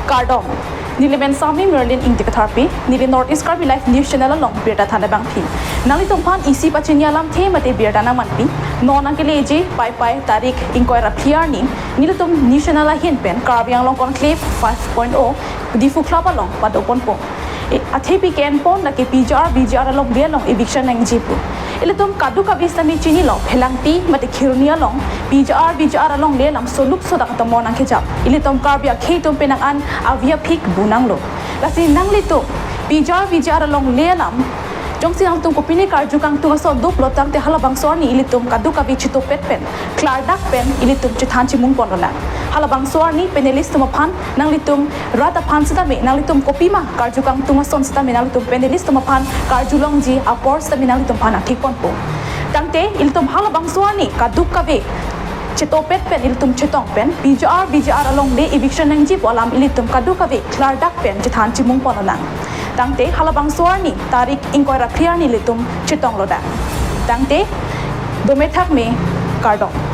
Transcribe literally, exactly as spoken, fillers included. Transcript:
Kardom. Neli men Sami Merlin Ingti Katharpi, neli North East Karbi Live News Channel along birta than abangpi. Nanglitum aphan isi pachini alamthe mate birta nangmanpi. Non nangkeleji Paipai tarik ingkoi ra phli arni, nelitum News Channel ahin pen Karbi Anglong Conclave five point oh Diphu Club along padoponpo. E, athepi ke-enpon lake P G R V G R alongle along eviction nangji pu. Ilitum kadokave sitame chinilo, Phelangpi mate Kheroni along P G R V G R alongle alam soluk sodak atomo nangkejap. Ilitum Karbi akhei atum pen nang-an avi aphik bu nanglo. Lasi nanglitum P G R V G R alongle alam jongsi nangtum kopine karju kangtung ason doplo tangte halabangso arni ilitum kadokave chetopet pen, klardak pen ilitum chethan chimungponlonang. Halabangso arni panelist atum aphan nanglitum rat aphan sitame, nanglitum kopima karju kangtung ason sitame nanglitum panelist atum aphan karjulongji apor sitame nanglitum aphan nangthikponpo. Tangte ilitum halabangso arni kadokave chetopet pen ilitum chetong pen P G R V G R alongle eviction nangji pu alam ilitum kadokave klardak pen chethan chimungponlonang. Tangte halabangso arni tarik ingkoi ra phli arni ilitum chetonglodak. Tangte dome thakme, kardom.